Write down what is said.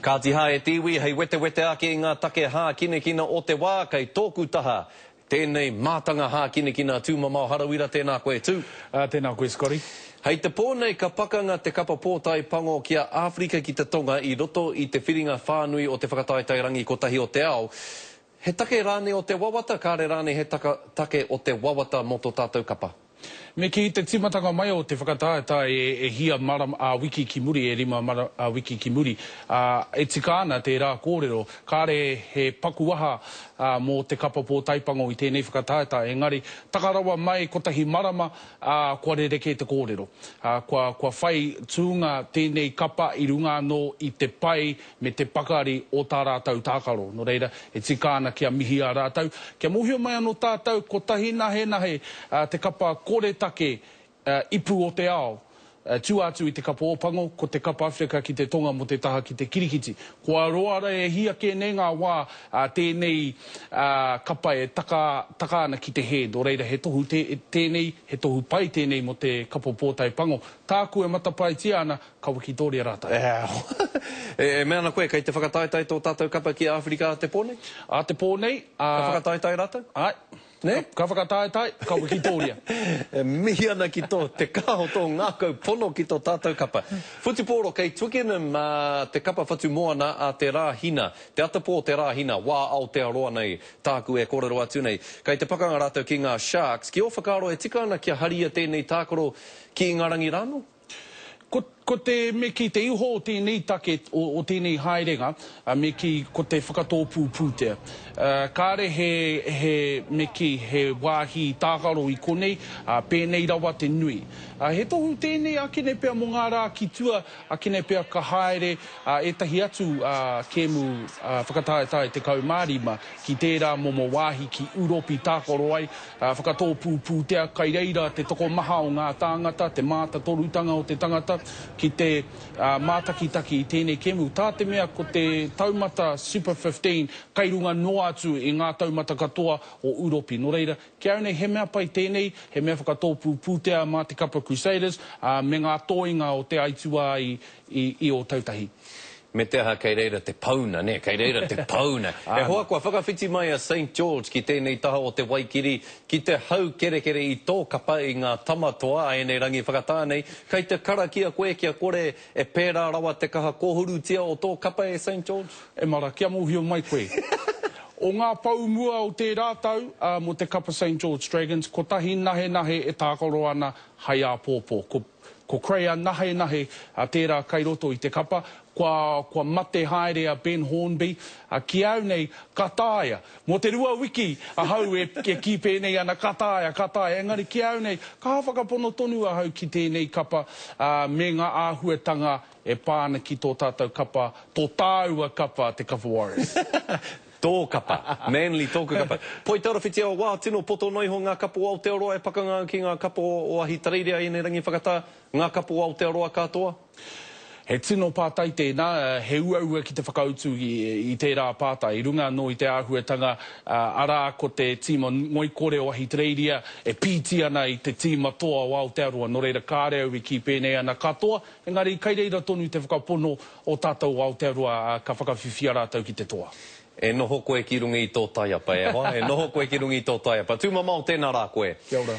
Kāti hā e te iwi, hei wetewete ake i ngā take hākinakina o te wā, kei tōku taha tēnei mātanga hākinakina a Tūmamao Harawira, tēnā koe Tū. Ā, tēnā koe Scotty. Hei te pō nei ka pakanga te kapa pōtae pango ki a Āwherika ki te Tonga i roto i te whiringa whānui o te whakataetae rangi kotahi o te ao. He take rānei o te wawata, kāre rānei he taka, take o te wawata mō tō tātou kapa? Me kī, te tīmatanga mai o te whakataetae e hia marama, ā, wiki ki muri, e rima mara, ā, wiki ki muri, ā, e tika ana tērā kōrero, kāre he paku aha, ā, mō te kapa pōtaepango i tēnei whakataetae, engari, taka rawa mai kotahi marama, ā, kua rerekē te kōrero. Ā, kua, kua whai tūnga tēnei kapa i runga anō i te pai me te pakari o tā rātou tākaro. Nō reira, e tika ana kia mihia rātou. Kia mōhio mai anō tātou, kotahi nahenahe te kapa koretake ipu o te ao, tua atu i te kapa Ōpango, ko te kapa Awherika ki te Tonga mō te taha ki te kirikiti. Kua roa ra e hia kē nei ngā wā tēnei kapa e taka, taka ana ki te hē. Nō reira, he tohu tēnei, he tohu pai tēnei mō te kapa Pōtae Pango. Tāku e matapaetia ana, Ka wikitoria rātou. E mea ana koe, kei te whakataetae tō tātou kapa ki Āwherika ā te pō nei? Ā te pō nei, ā. Ka whakataetae rātou? Āe. Nē? Ka whakataetae, ka wikitoria. E mihi ana ki tō, te kaha o tō ngākau pono ki tō tātou kapa. Whutupōro, kei Twickenham ā te kapa whatumoana a te Rāhina, te atapō o te Rāhina, wā Aotearoa nei tāku e kōrero atu nei. Kei te pakanga rātou ki ngā Sharks. Ki ō whakaaro e tika ana kia haria tēnei tākaro ki Ingarangi rānō? Ko, ko te, me kī, te iho o tēnei take, o, o tēnei haerenga, me kī, ko te whakatōpū pūtea. Kāre he, he, me kī, he wāhi tākaro i konei, pēnei rawa te nui. He tohu tēnei akene pea mō ngā rā ki tua, akene pea ka haere ētahi atu kēmu whakataetae 15 ki tērā momo wāhi ki Uropi tākaro ai, Whakatōpū pūtea, kai reira te tokomaha o ngā tāngata, te mātatorutanga o te tangata ki te mātakitaki i tēnei kēmu. Tā te mea ko te taumata Super 15 kai runga noa atu i ngā taumata katoa o Uropi. Nō reira, ki au nei he mea pai tēnei, he mea whakatōpū pūtea mā te kapa Crusaders, ā, me ngā toenga o te aituā i, i Ōtautahi. Me te aha kei reira te pauna, nē, kei reira te pauna. E hoa, kua whakawhiti mai a Saint George ki tēnei taha o te Waikiri, ki te haukerekere i tō kapa i ngā tama toa a ēnei rangi whakatā nei. Kei te karakia koe kia kore e pērā rawa te kaha kōhurutia o tō kapa e Saint George? E mara, kia mōhio mai koe. O ngā pou mua o tērā tau, ā, mō te kapa Saint George Dragons, kotahi nahenahe e tākaro ana hai āpōpō. Ko. Ko Creya Nahenahe tērā kai roto i te kapa, kua, kua mate haere a Ben Hornby, ki au nei, ka taea. Mō te rua wiki ahau e, e kī pēnei ana, ka taea, ka taea, engari ki au nei, kaha whakapono tonu ahau ki tēnei kapa, ā, me ngā āhuatanga e pā ana ki tō tātou kapa, tō tāua kapa, te Kapa Warriors. Tō kapa. Manly tōku kapa. Poitarawhiti awa wā tino poto noa iho ngā kapa o Aotearoa e pakanga ana ki ngā kapa o Ahitereiria i ēnei rangi whakatā. Ngā kapa o Aotearoa katoa? He tino pātai tēnā, he uaua ki te whakautu i tērā pātai. I runga anō i te āhuatanga, arā, ko te tīma ngoikore o Ahitereiria e pīti ana i te tīma toa o Aotearoa, nō reira kāre au i kī pēnei ana katoa, engari kai reira tonu te whakapono o tātou o Aotearoa ka whakawhiwhia rātou ki te toa. E noho koe ki runga i tō taiapa, e hoa, e noho koe ki runga i tō taiapa. Tūmamao, tēnā rā koe. Kia ora.